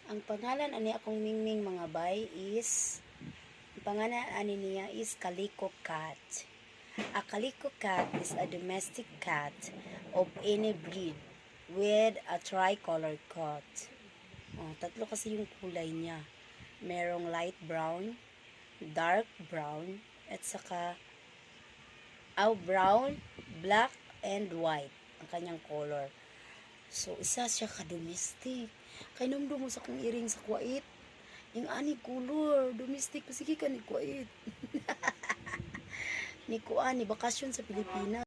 Ang pangalan ani akong mingming, mga bay, is ang pangalan ani niya is Calico Cat. A calico cat is a domestic cat of any breed with a tricolor coat. Oh, tatlo kasi yung kulay niya. Merong light brown, dark brown, at saka aw, brown, black, and white ang kanyang color. So, isa siya ka-domestic. Kay numdum mo sa akong iring sa Kuwait. Yung ani color, domestic. Sige ka ni Kuwait. Ni kuan, ni bakasyon sa Pilipinas.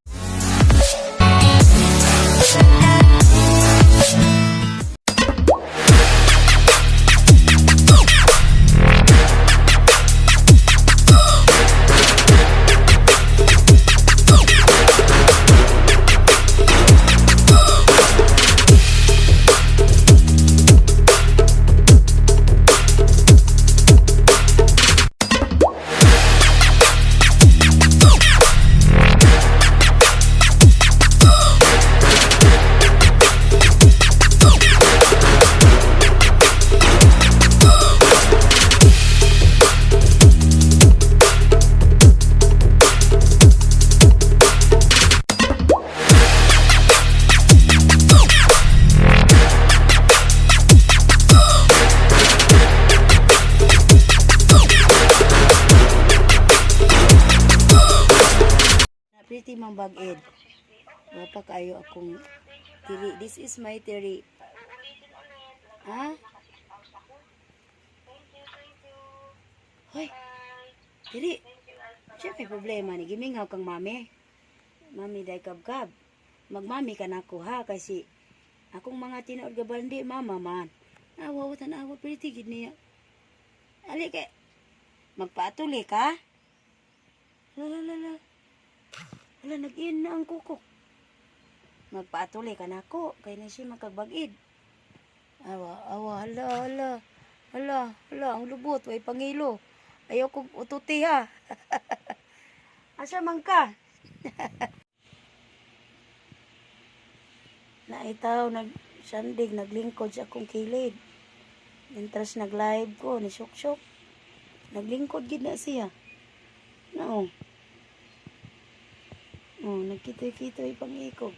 Pretty mang bagid. Wapa kayo akong tiri. This is my tiri. Ha? Hoy. Tiri. Siya may problema ni giminghaw kang mami. Mami day kabkab. Magmami ka na ako ha kasi akong mga tinuod gabandi mama man. Awa tan awa pretty gid niya. Ali kay magpaatuli ka? La la la la. Wala, nag-in na ang kukok. Magpaatuli ka na ako, kay na siya makagbagid. Awa, awa, hala, hala. Hala, hala, ang lubot, way pangilo. Ayaw kong ututi ha. Asa man ka? Naitaw, nagsandig, naglingkod sa akong kilid. Mientras nag-live ko, ni Sok. Naglingkod gid na siya. No. Oh, nagkitoy-kitoy pang-ikog.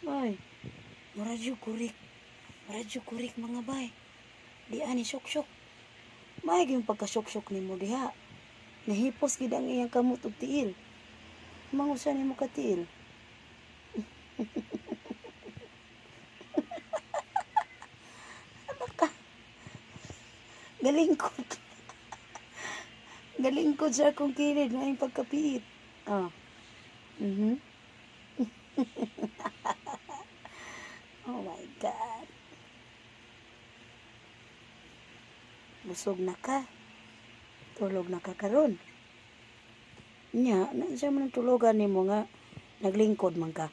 Ay, maradyo kurik. Maradyo kurik, mga bay. Di ani sok-sok. May yung pagkasyok-syok nimo diha. Nahipos gid ang iyang kamot og tiil. Mangusa nimo ka tiil. Ano ka? Galingkod. Galingkod sa akong kilid na yung pagkapiit. Ah. Oh my God. Busog na ka. Tulog na ka karon. Nya, na siya man ang tulugan nimo nga naglingkod man ka.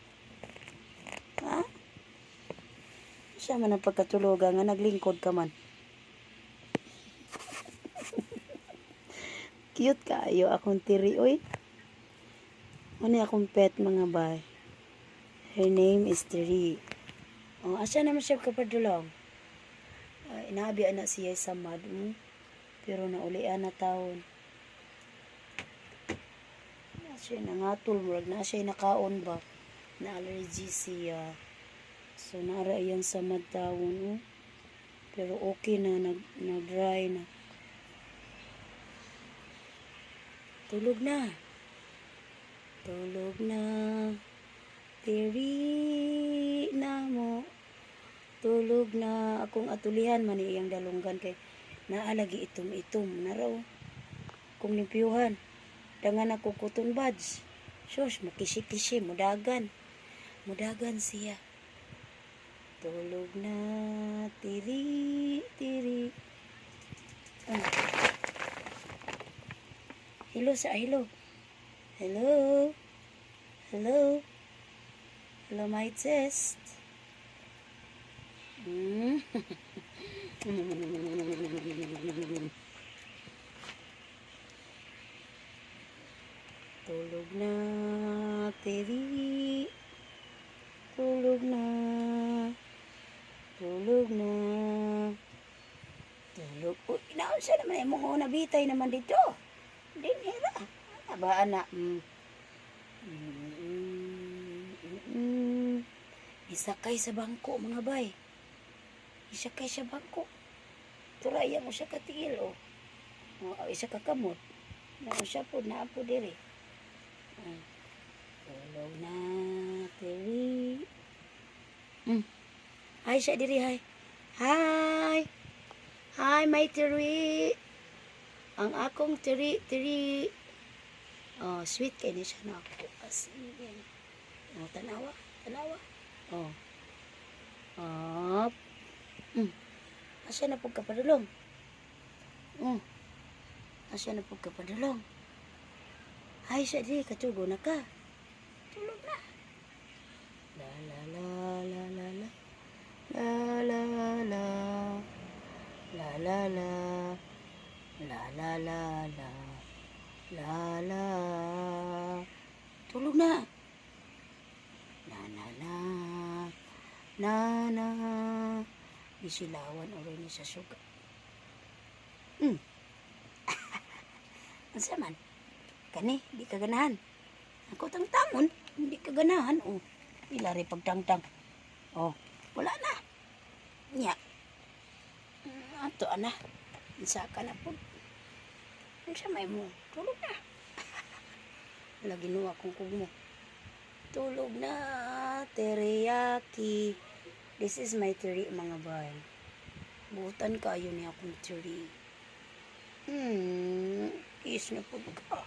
Ha? Siya man ang pagkatulugan nga naglingkod ka man. Cute kaayo akong tiri, oy. Ano akong pet, mga bay. Her name is Tiri. Oh, asa naman siya kapadulong? Inabi ana siya sa mad. Pero naulian na taon. Na siya nangatol, murag na siya nakaon ba. Na allergy siya. So nara iyan sa mad taon. Oh. Pero okay na, nag-dry na. Tulog na. Tulog na. Tiri na mo. Tulog na akong atulihan man iyang dalunggan kay naalagi itom-itom na raw. Kung limpyuhan. Dangan ako cotton buds. Sus, mukisi-kisi, mudagan. Mudagan siya. Tulog na, tiri, tiri. Ah. Hello sa hello. Hello. Hello. Hello, my test. Tulog na, tiri. Tulog na. Siya naman imong una bitay naman dito. Dinhi ra. Ana ba ana? Isakay sa bangko, mga bay. Isakay sa bangko. Turaya mo siya katiil oh. Oh, isa ka kamot. Na siya po na po diri. Ah. Tulog na, tiri. Hi siya diri, hi. Hi. Hi, my tiri. Ang akong tiri, tiri. Oh, sweet kay ni siya na ako. As in. Oh, tanawa, tanawa. Oh. Up. Asa na pud ka padulong? Asa na pud ka padulong? Hi siya diri, katugo na ka. Tulog na. La la la la la la. La la la. La la la. La la la la. La la. Tulog na. Na na na. Na na. Gisilawan oray ni sa suga. Unsa man? Kani, di ka ganahan. Ako tangtangon, hindi ka ganahan. Oh, pila rin pagtangtang. Oh, wala na. Nya. Ato ana. Unsa ka na po? Unsa may mo? Tulog na. Lagi no akong kugmo. Tulog na, teriyaki. This is my tiri, mga bay. Butan kayo ni akong tiri. Kiss na po ka.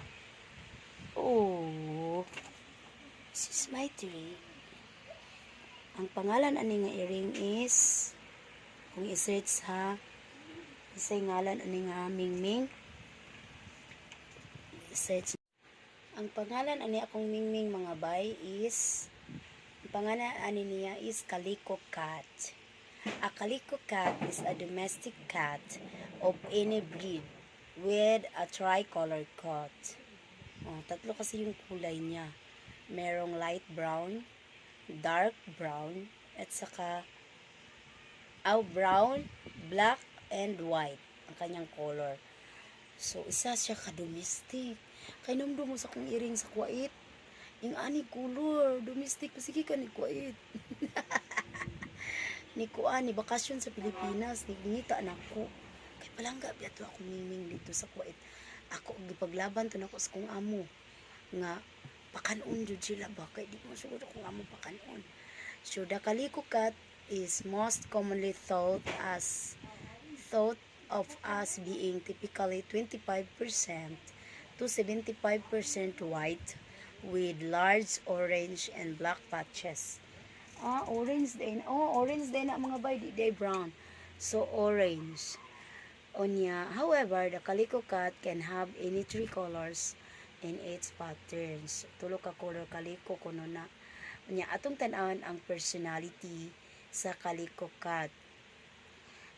Oh, this is my tiri. Ang pangalan ani nga iring is, kung i-search ha, isay ngalan ani nga Mingming. I-search. Ang pangalan ani akong Mingming, mga bay, is, ang pangalan ani niya is Calico Cat. A calico cat is a domestic cat of any breed with a tricolor coat. Oh, tatlo kasi yung kulay niya. Merong light brown, dark brown, at saka aw, brown, black, and white ang kanyang color. So, isa siya ka-domestic. Kay numdum mo sa kong iring sa Kuwait. Yung ani color, domestic, sige ka ni Kuwait. Ni kuan, ni bakasyon sa Pilipinas, ni ngita na ako. Kay palangga biya to akong mingming dito sa Kuwait. Ako gipaglaban to nako sa kong amo nga pakanon jud sila ba kay di mo sugod akong amo pakanon. So the calico cat is most commonly thought of as being typically 25% to 75% white with large orange and black patches. Ah, orange din. Oh, orange din na, mga bay, di day brown. So orange. Unya, however, the calico cat can have any three colors in its patterns. Tulo ka color calico kuno na. Unya, atong tan-awon ang personality sa calico cat.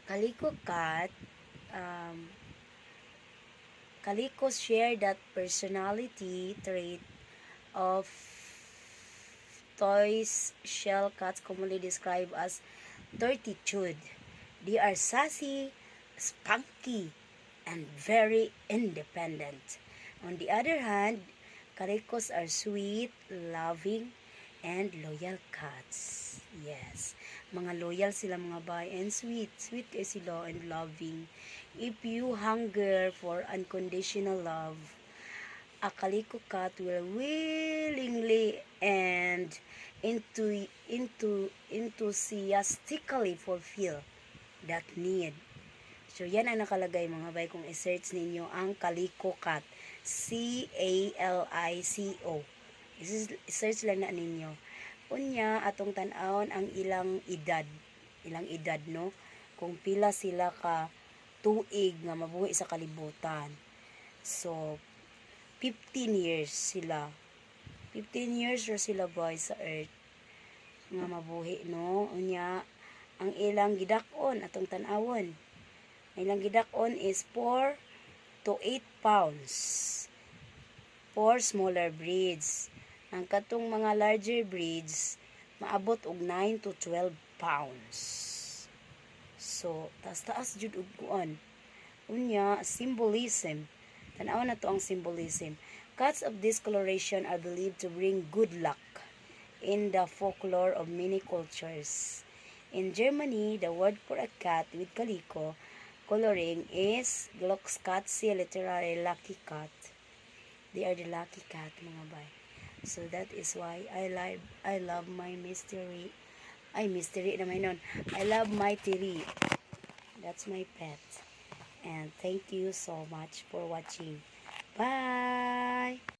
Calico cat, calicos share that personality trait of tortoise shell cats commonly described as tortitude. They are sassy, spunky, and very independent. On the other hand, calicos are sweet, loving, and loyal cats. Yes. Mga loyal sila, mga bay, and sweet. Sweet kay sila and loving. If you hunger for unconditional love, a calico cat will willingly and into enthusiastically fulfill that need. So, yan ang nakalagay, mga bay, kung i-search ninyo ang calico cat. calico. I-search lang na ninyo. Unya, atong tan-awon ang ilang edad. Ilang edad, no? Kung pila sila ka tuig nga mabuhi sa kalibutan. So, 15 years sila. 15 years ra sila boy sa earth nga mabuhi, no? Unya, ang ilang gidak-on, atong tan-awon. Ang ilang gidak-on is 4 to 8 pounds for smaller breeds. Ang katong mga larger breeds, maabot og 9 to 12 pounds. So, taas-taas jud og kuan. Unya, symbolism. Tanaw na to ang symbolism. Cats of this coloration are believed to bring good luck in the folklore of many cultures. In Germany, the word for a cat with calico coloring is Glückskatze, literally lucky cat. They are the lucky cat, mga bay. So that is why I love my mystery. Ay, mystery naman nun. I love my tiri. That's my pet. And thank you so much for watching. Bye!